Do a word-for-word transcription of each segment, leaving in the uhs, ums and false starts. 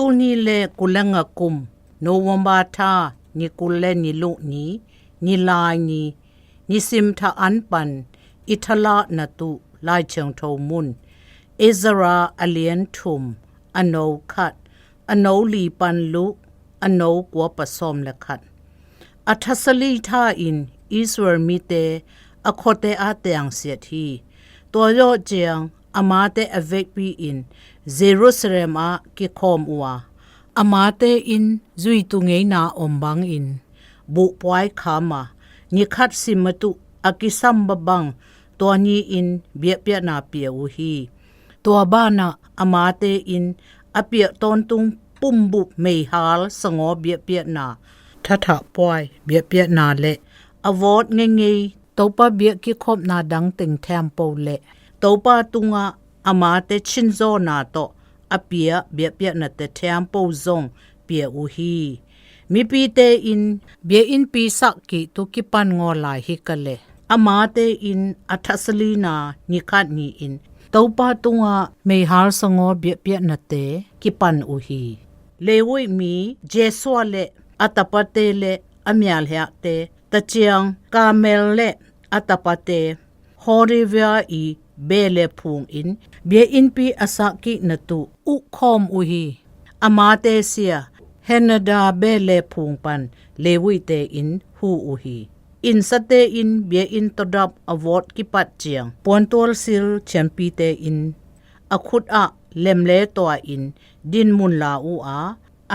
Tulni le kullenga kum, November tha, ni kul le ni luh ni, ni lai ni, ni sim tha an pan, i thalah na tuh, Lai Thiangtho mun, Ezra a lian thum, a no khat, a no li pan luh, a no kua pa sawm le khat. A thasali tha in Israel mite a khuate a tengsiat hi. Tua zawh ciang amate a vekpi in Jerusalem ah kikhawm uh a, amate in zuitu ngeina om bangin buhpuai kham a, ni khat sim a tuh a kisam babang tua ni in biakpiakna pia uh hi. Tua banah amate in a piah tawntung pumbup meihal sangaw biakpiakna, thathahpuai biakpiakna le a vawt ngeingei Topa biak kikhopna dang teng thempo le Topa tungah amate chinzawhna tawh a pia biakpiaknate thempo zong pia uh hi. Mipite in biakinnpi sak kik tu kipan ngaw lai hi ka le, amate in a thasalina ni khat ni in Topa tungah meihal sangaw biakpiaknate kipan uh hi. Levi mi Jesua le a tapate le a mialhiahte, taciang Kamel le a tapate, Horivia i bele phung in biakinnpi a sak kik na tuh uh khawm uh hi. Amate sia Henada bele phung pan Levite in hu uh hi. Innsate in biakinn tawdap a vawt kipat ciang puantual sil thiampite in a khut ah lemle tua in dinmun la uh a,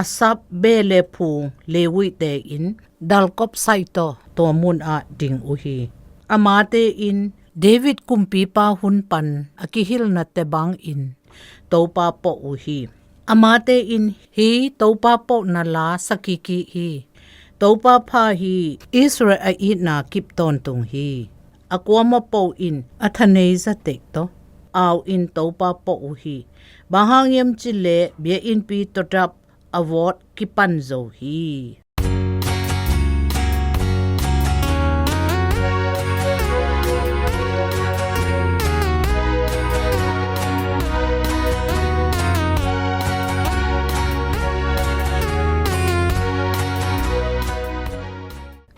Asap bele phung Levite in dalkop saih tawh tua mun ah ding uh hi. Amate in David kumpipa hun pan a kihilna tebang in Topa pawh uh hi. Amate in hi Topa pawhna la sa kikik hi. Topa pha hi, Israel a itna kip tawntung hi. A kuama po in a thanei zatek tawh au in Topa pawh uh hi. Bang hang hiam cih leh biakinnpi tawdap a vawt kipan zo hi.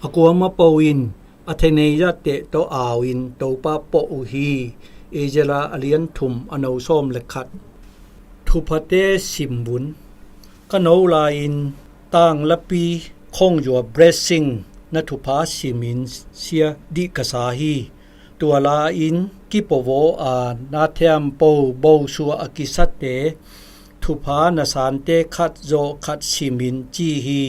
A kuama po in a thanei zatek tawh au in Topa pawh uh hi. Ezra a lian thum, a no sawm le khat. Thuphate simbun. Ka no lai-in tanglapi khongyua blessing na thupha simin sia dih ka sa hi. Tua la-in kipovaw a na thempo bosua a kisate thupha na sante khat zawh khat simin ci hi.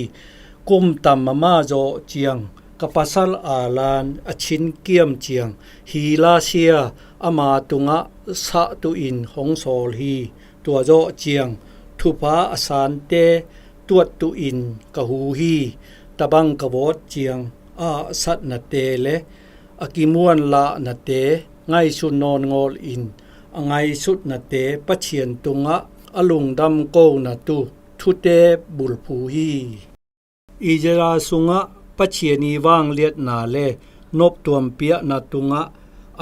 Kum tam mama zawh ciang ka pasal Alan a chinkiam ciang hi la sia ama tungah sahtuh in hong sawl hi. Tua zawh ciang thupha a sante tuattuh in ka hu hi. Tabang ka vawt ciang a ahsatnate le a kimuanlahnate ngaihsun nawn ngawl in a ngaihsutnate Pathian tungah a lungdam kona tu thute bulphu hi. Ezra sungah Pathian i vangliatna le noptuam piakna tungah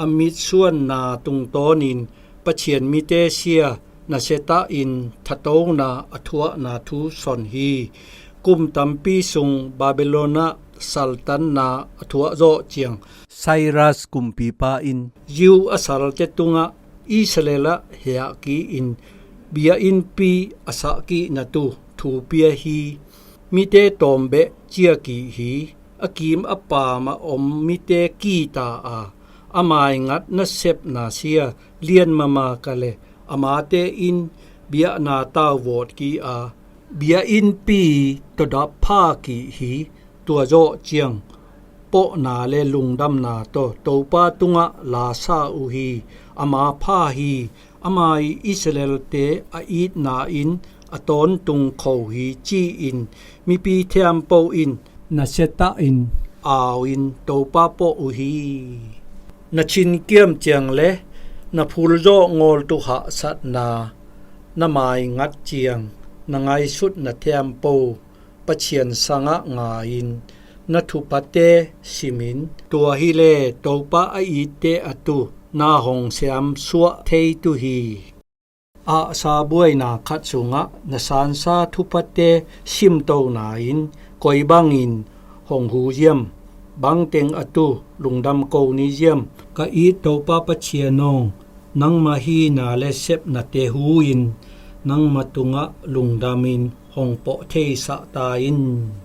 a mitsuanna tungtawnin Pathian mite sia nasia tahin thatona a thuahna thu son hi. Kum tampi sung Babylon ah saltanna a thuah zawh ciang Cyrus kumpipa in Jew a salte tungah Israel ah hiahki in biakinnpi a sahkihna tu thupia hi. Mite tawmbeh ciakih hi. A kim a paam a om mite kita a, a maingat nasepna sia lian mama ka le amate in biakna tauvawt ki a, biakinnpi tawdap pha kih hi. Tua zawh ciang pawhna le lungdamna tawh Topa tungah la sa uh hi. Ama pha hi. Ama i Israelte a itna in a tawntung kho hi ci-in mipi thiampo in nasia tahin au in Topa pawh uh hi. Na chinkiam ciang le na phulzawh ngawl tu hahsatna na maingat ciang na ngaihsutna thiampo Pathian sangah ngai-in na thuphate simin tua hi le Topa a itte a tu na hong siam suah thei tu hi. Ahsa buaina khat sungah na sansa thuphate simtona in koi bangin hong hu hiam? Bangteng a tu lungdam ko ni hiam? Ka it Topa Pathian aw, nangmah hihna le sepnate hu-in nangmah tungah lungdamin hong pawh theisah ta in.